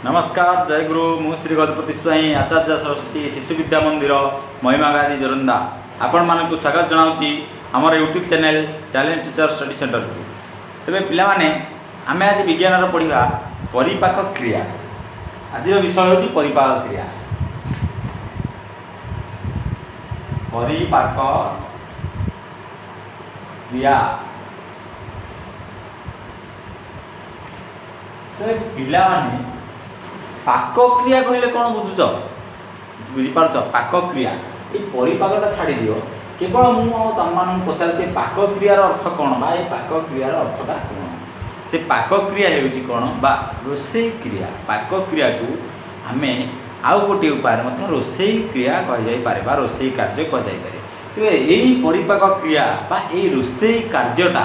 ନମସ୍କାର, ଜୟଗୁରୁ। ମୁଁ ଶ୍ରୀ ଗଜପତି ସ୍ୱାଇଁ, ଆଚାର୍ଯ୍ୟ ସରସ୍ୱତୀ ଶିଶୁ ବିଦ୍ୟା ମନ୍ଦିର, ମହିମାଗାଦି, ଜୋରନ୍ଦା, ଆପଣମାନଙ୍କୁ ସ୍ୱାଗତ ଜଣାଉଛି ଆମର YouTube channel talent teacher study ସେଣ୍ଟରକୁ। ତେବେ ପିଲାମାନେ, ଆମେ ଆଜି ବିଜ୍ଞାନର ପଢ଼ିବା ପରିପାକ କ୍ରିୟା। ଆଜିର ବିଷୟ ହେଉଛି ପରିପାକ କ୍ରିୟା। ପରିପାକ କ୍ରିୟା। ତେବେ ପିଲାମାନେ, ପାକକ୍ରିୟା କହିଲେ କ'ଣ ବୁଝୁଛ? କିଛି ବୁଝିପାରୁଛ? ପାକକ୍ରିୟା, ଏଇ ପରିପାକଟା ଛାଡ଼ିଦିଅ, କେବଳ ମୁଁ ଆଉ ତମମାନଙ୍କୁ ପଚାରୁଛି ପାକକ୍ରିୟାର ଅର୍ଥ କ'ଣ ବା ଏଇ ପାକକ୍ରିୟାର ଅର୍ଥଟା କ'ଣ? ସେ ପାକକ୍ରିୟା ହେଉଛି କ'ଣ ବା ରୋଷେଇ କ୍ରିୟା। ପାକକ୍ରିୟାକୁ ଆମେ ଆଉ ଗୋଟିଏ ଉପାୟରେ ମଧ୍ୟ ରୋଷେଇ କ୍ରିୟା କୁହାଯାଇପାରେ ବା ରୋଷେଇ କାର୍ଯ୍ୟ କୁହାଯାଇପାରେ। ତେବେ ଏଇ ପରିପାକ କ୍ରିୟା ବା ଏଇ ରୋଷେଇ କାର୍ଯ୍ୟଟା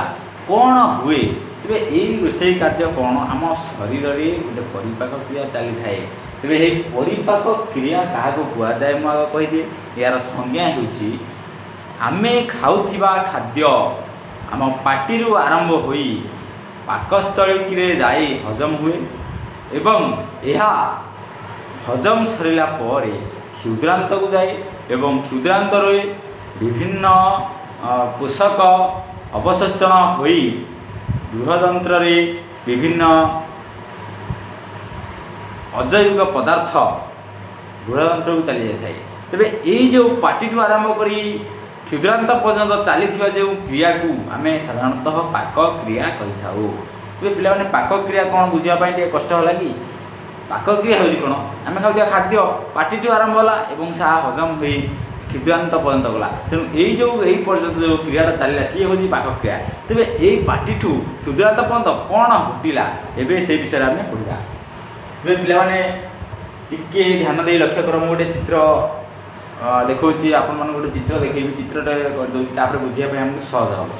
କ'ଣ ହୁଏ? ତେବେ ଏଇ ରୋଷେଇ କାର୍ଯ୍ୟ କ'ଣ? ଆମ ଶରୀରରେ ଗୋଟେ ପରିପାକ କ୍ରିୟା ଚାଲିଥାଏ। ତେବେ ଏହି ପରିପାକ କ୍ରିୟା କାହାକୁ କୁହାଯାଏ, ମୁଁ ଆଗ କହିଦିଏ। ଏହାର ସଂଜ୍ଞା ହେଉଛି, ଆମେ ଖାଉଥିବା ଖାଦ୍ୟ ଆମ ପାଟିରୁ ଆରମ୍ଭ ହୋଇ ପାକସ୍ଥଳୀରେ ଯାଇ ହଜମ ହୁଏ ଏବଂ ଏହା ହଜମ ସରିଲା ପରେ କ୍ଷୁଦ୍ରାନ୍ତକୁ ଯାଏ ଏବଂ କ୍ଷୁଦ୍ରାନ୍ତରେ ବିଭିନ୍ନ ପୋଷକ ଅବଶୋଷଣ ହୋଇ ବୃହଦନ୍ତ୍ରରେ ବିଭିନ୍ନ ଅଜୈବିକ ପଦାର୍ଥ ବୃହଦନ୍ତ୍ରକୁ ଚାଲି ଯାଇଥାଏ। ତେବେ ଏଇ ଯେଉଁ ପାଟିଠୁ ଆରମ୍ଭ କରି କ୍ଷୁଦ୍ରାନ୍ତ ପର୍ଯ୍ୟନ୍ତ ଚାଲିଥିବା ଯେଉଁ କ୍ରିୟାକୁ ଆମେ ସାଧାରଣତଃ ପାକ କ୍ରିୟା କହିଥାଉ। ତେବେ ପିଲାମାନେ, ପାକ କ୍ରିୟା କ'ଣ ବୁଝିବା ପାଇଁ ଟିକେ କଷ୍ଟ ହେଲା କି? ପାକକ୍ରିୟା ହେଉଛି କ'ଣ? ଆମେ ଖାଉଥିବା ଖାଦ୍ୟ ପାଟିଠୁ ଆରମ୍ଭ ହେଲା ଏବଂ ତାହା ହଜମ ହୋଇ କ୍ଷୁଦ୍ରାନ୍ତ ପର୍ଯ୍ୟନ୍ତ ଗଲା। ତେଣୁ ଏଇ ଯେଉଁ ଏଇ ପର୍ଯ୍ୟନ୍ତ ଯେଉଁ କ୍ରିୟାଟା ଚାଲିଲା, ସିଏ ହେଉଛି ପାକକ୍ରିୟା। ତେବେ ଏଇ ପାଟିଠୁ କ୍ଷୁଦ୍ରାନ୍ତ ପର୍ଯ୍ୟନ୍ତ କ'ଣ ଘଟିଲା, ଏବେ ସେଇ ବିଷୟରେ ଆମେ ପଢ଼ିବା। ତେବେ ପିଲାମାନେ, ଟିକେ ଧ୍ୟାନ ଦେଇ ଲକ୍ଷ୍ୟ କର। ମୁଁ ଗୋଟେ ଚିତ୍ର ଦେଖାଉଛି ଆପଣମାନଙ୍କୁ, ଗୋଟେ ଚିତ୍ର ଦେଖେଇବି, ଚିତ୍ରଟା କରିଦେଉଛି, ତାପରେ ବୁଝିବା ପାଇଁ ଆମକୁ ସହଜ ହେବ।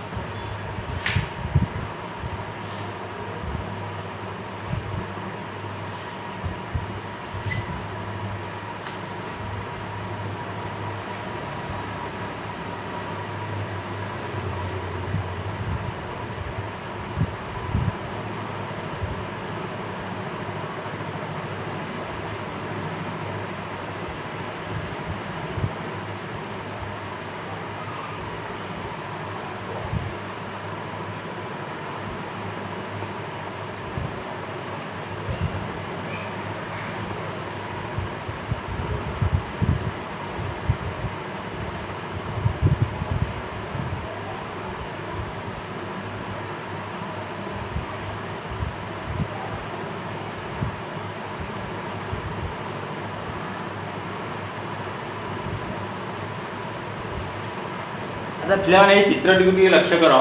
ଆଚ୍ଛା ପିଲାମାନେ, ଏଇ ଚିତ୍ରଟିକୁ ଟିକେ ଲକ୍ଷ୍ୟ କର।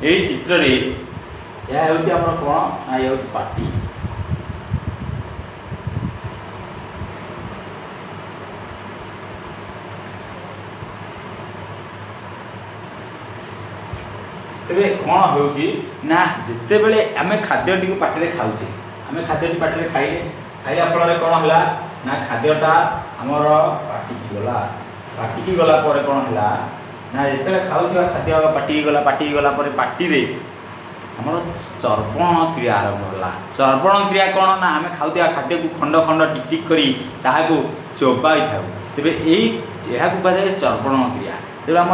ଏଇ ଚିତ୍ରରେ ଏହା ହେଉଛି ଆମର କ'ଣ ନା ଇଏ ହେଉଛି ପାଟି। ତେବେ କ'ଣ ହେଉଛି ନା, ଯେତେବେଳେ ଆମେ ଖାଦ୍ୟଟିକୁ ପାଟିରେ ଖାଉଛେ, ଆମେ ଖାଦ୍ୟଟି ପାଟିରେ ଖାଇଲେ, ଖାଇଲା ଫଳରେ କ'ଣ ହେଲା ନା ଖାଦ୍ୟଟା ଆମର ପାଟିକି ଗଲା। ପାଟିକି ଗଲା ପରେ କ'ଣ ହେଲା ନା, ଯେତେବେଳେ ଖାଉଥିବା ଖାଦ୍ୟ ପାଟିକି ଗଲା, ପାଟିକି ଗଲା ପରେ ପାଟିରେ ଆମର ଚର୍ବଣ କ୍ରିୟା ଆରମ୍ଭ ହେଲା। ଚର୍ବଣ କ୍ରିୟା କ'ଣ ନା, ଆମେ ଖାଉଥିବା ଖାଦ୍ୟକୁ ଖଣ୍ଡ ଖଣ୍ଡ ଟିକ୍ ଟିକ୍ କରି ତାହାକୁ ଚୋବାଇଥାଉ। ତେବେ ଏହାକୁ କୁହାଯାଏ ଚର୍ବଣ କ୍ରିୟା। ତେବେ ଆମ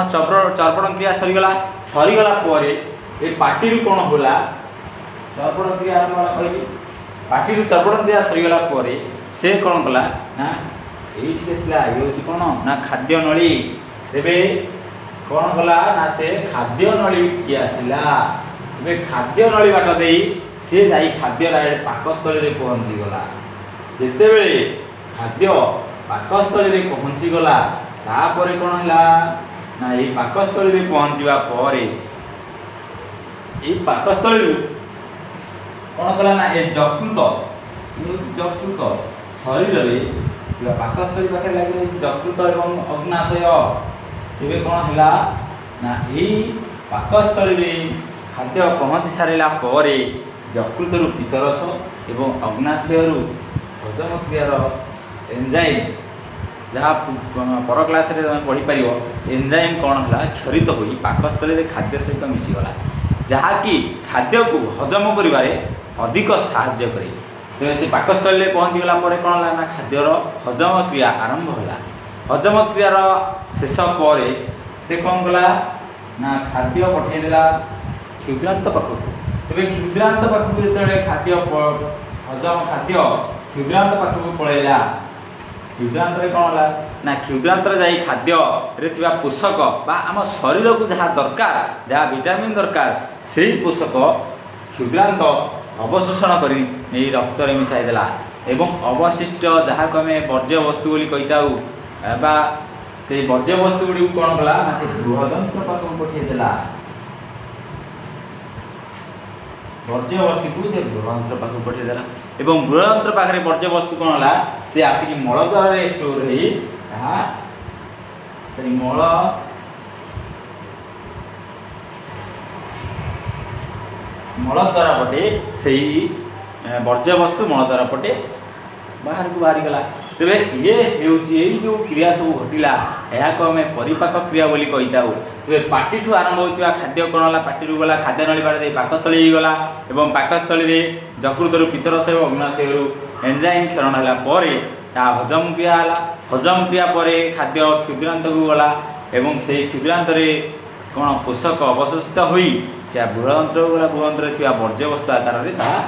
ଚର୍ବଣ କ୍ରିୟା ସରିଗଲା। ସରିଗଲା ପରେ ଏ ପାଟିରୁ କ'ଣ ହେଲା? ଚର୍ବଣ କ୍ରିୟା ଆରମ୍ଭ ହେଲା କହିଲି। ପାଟିରୁ ଚର୍ବଣ କ୍ରିୟା ସରିଗଲା ପରେ ସେ କ'ଣ କଲା ନା, ଏଇଠି ଆସିଲା, ଇଏ ହେଉଛି କ'ଣ ନା ଖାଦ୍ୟ ନଳୀ। ତେବେ କ'ଣ କଲା ନା, ସେ ଖାଦ୍ୟ ନଳୀକି ଆସିଲା। ଏବେ ଖାଦ୍ୟ ନଳୀ ବାଟ ଦେଇ ସେ ଯାଇ ଖାଦ୍ୟ ଡାଇରେକ୍ଟ ପାକସ୍ଥଳୀରେ ପହଞ୍ଚିଗଲା। ଯେତେବେଳେ ଖାଦ୍ୟ ପାକସ୍ଥଳୀରେ ପହଞ୍ଚିଗଲା, ତାପରେ କ'ଣ ହେଲା ନା, ଏଇ ପାକସ୍ଥଳୀରେ ପହଞ୍ଚିବା ପରେ ଏଇ ପାକସ୍ଥଳୀରୁ କ'ଣ କଲା ନା, ଏ ଯକୃତ, ଇଏ ହେଉଛି ଯକୃତ, ଶରୀରରେ ଥିବା ପାକସ୍ଥଳୀ ପାଖରେ ଲାଗି ରହିଛି ଯକୃତ ଏବଂ ଅଗ୍ନାଶୟ। ତେବେ କ'ଣ ହେଲା ନା, ଏଇ ପାକସ୍ଥଳୀରେ ଖାଦ୍ୟ ପହଞ୍ଚି ସାରିଲା ପରେ ଯକୃତରୁ ପିତ୍ତରସ ଏବଂ ଅଗ୍ନାଶୟରୁ ହଜମ କ୍ରିୟାର ଏନ୍ଜାଇମ୍, ଯାହା ପର କ୍ଲାସ୍ରେ ତୁମେ ପଢ଼ିପାରିବ, ଏନ୍ଜାଇମ୍ କ'ଣ ହେଲା, କ୍ଷରିତ ହୋଇ ପାକସ୍ଥଳୀରେ ଖାଦ୍ୟ ସହିତ ମିଶିଗଲା, ଯାହାକି ଖାଦ୍ୟକୁ ହଜମ କରିବାରେ ଅଧିକ ସାହାଯ୍ୟ କରେ। ତେବେ ସେ ପାକସ୍ଥଳୀରେ ପହଞ୍ଚିଗଲା ପରେ କ'ଣ ହେଲା ନା ଖାଦ୍ୟର ହଜମ କ୍ରିୟା ଆରମ୍ଭ ହେଲା। ହଜମ କ୍ରିୟାର ଶେଷ ପରେ ସେ କ'ଣ କଲା ନା ଖାଦ୍ୟ ପଠାଇଦେଲା କ୍ଷୁଦ୍ରାନ୍ତ ପାଖକୁ। ତେବେ କ୍ଷୁଦ୍ରାନ୍ତ ପାଖକୁ ଯେତେବେଳେ ଖାଦ୍ୟ, ହଜମ ଖାଦ୍ୟ କ୍ଷୁଦ୍ରାନ୍ତ ପାଖକୁ ପଳେଇଲା, କ୍ଷୁଦ୍ରାନ୍ତରେ କ'ଣ ହେଲା ନା କ୍ଷୁଦ୍ରାନ୍ତରେ ଯାଇ ଖାଦ୍ୟରେ ଥିବା ପୋଷକ ବା ଆମ ଶରୀରକୁ ଯାହା ଦରକାର, ଯାହା ଭିଟାମିନ୍ ଦରକାର, ସେଇ ପୋଷକ କ୍ଷୁଦ୍ରାନ୍ତ ଅବଶୋଷଣ କରି ନେଇ ରକ୍ତରେ ମିଶାଇ ଦେଲା ଏବଂ ଅବଶିଷ୍ଟ, ଯାହାକୁ ଆମେ ବର୍ଜ୍ୟବସ୍ତୁ ବୋଲି କହିଥାଉ, ବା ସେଇ ବର୍ଜ୍ୟବସ୍ତୁ ଗୁଡ଼ିକୁ କ'ଣ କଲା ନା ସେ ବୃହଦନ୍ତ୍ର ପାଖକୁ ପଠାଇଦେଲା। ବର୍ଜ୍ୟବସ୍ତୁକୁ ସେ ବୃହଦନ୍ତ୍ର ପାଖକୁ ପଠାଇଦେଲା ଏବଂ ବୃହଦନ୍ତ୍ର ପାଖରେ ବର୍ଜ୍ୟବସ୍ତୁ କ'ଣ ହେଲା, ସେ ଆସିକି ମଳଦ୍ୱାରରେ ଷ୍ଟୋର ହେଇ ତାହା ସେଇ ମଳଦ୍ୱାର ପଟେ, ସେଇ ବର୍ଜ୍ୟବସ୍ତୁ ମଳଦ୍ୱାର ପଟେ ବାହାରକୁ ବାହାରିଗଲା। ତେବେ ଇଏ ହେଉଛି, ଏଇ ଯେଉଁ କ୍ରିୟା ସବୁ ଘଟିଲା, ଏହାକୁ ଆମେ ପରିପାକ କ୍ରିୟା ବୋଲି କହିଥାଉ। ତେବେ ପାଟିଠୁ ଆରମ୍ଭ ହେଉଥିବା ଖାଦ୍ୟ କ'ଣ ହେଲା? ପାଟିରୁ ଗଲା ଖାଦ୍ୟ ନଳୀ ବାଟ ଦେଇ ପାକସ୍ଥଳୀ ହେଇଗଲା ଏବଂ ପାକସ୍ଥଳୀରେ ଯକୃତରୁ ପିତ୍ତରସ ଏବଂ ଅଗ୍ନାଶୟରୁ ଏନ୍ଜାଇମ୍ କ୍ଷରଣ ହେଲା ପରେ ତାହା ହଜମ କ୍ରିୟା ହେଲା। ହଜମ କ୍ରିୟା ପରେ ଖାଦ୍ୟ କ୍ଷୁଦ୍ରାନ୍ତକୁ ଗଲା ଏବଂ ସେଇ କ୍ଷୁଦ୍ରାନ୍ତରେ କ'ଣ ପୋଷକ ଅବଶୋଷିତ ହୋଇ ଯାହା ବୃହଦନ୍ତ୍ରକୁ ଗଲା, ବୃହଦନ୍ତ୍ରରେ ଥିବା ବର୍ଜ୍ୟବସ୍ତୁ ଆକାରରେ ତାହା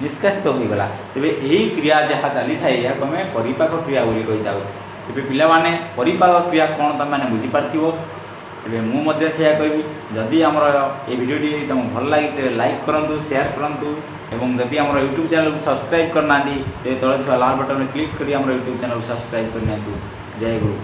ନିଷ୍କାସିତ ହୋଇଗଲା। ତେବେ ଏହି କ୍ରିୟା ଯାହା ଚାଲିଥାଏ, ଏହାକୁ ଆମେ ପରିପାକ କ୍ରିୟା ବୋଲି କହିଥାଉ। ତେବେ ପିଲାମାନେ, ପରିପାକ କ୍ରିୟା କ'ଣ ତୁମେମାନେ ବୁଝିପାରିଥିବ। ତେବେ ମୁଁ ମଧ୍ୟ ସେଇଆ କହିବି, ଯଦି ଆମର ଏ ଭିଡ଼ିଓଟି ତୁମକୁ ଭଲ ଲାଗେ ତେବେ ଲାଇକ୍ କରନ୍ତୁ, ସେୟାର କରନ୍ତୁ ଏବଂ ଯଦି ଆମର ୟୁଟ୍ୟୁବ୍ ଚ୍ୟାନେଲକୁ ସବସ୍କ୍ରାଇବ୍ କରିନାହାନ୍ତି ତେବେ ତଳେ ଥିବା ଲାଲ ବଟନରେ କ୍ଲିକ୍ କରି ଆମର ୟୁଟ୍ୟୁବ୍ ଚ୍ୟାନେଲକୁ ସବସ୍କ୍ରାଇବ୍ କରିନିଅନ୍ତୁ। ଜୟ ଗୁରୁ।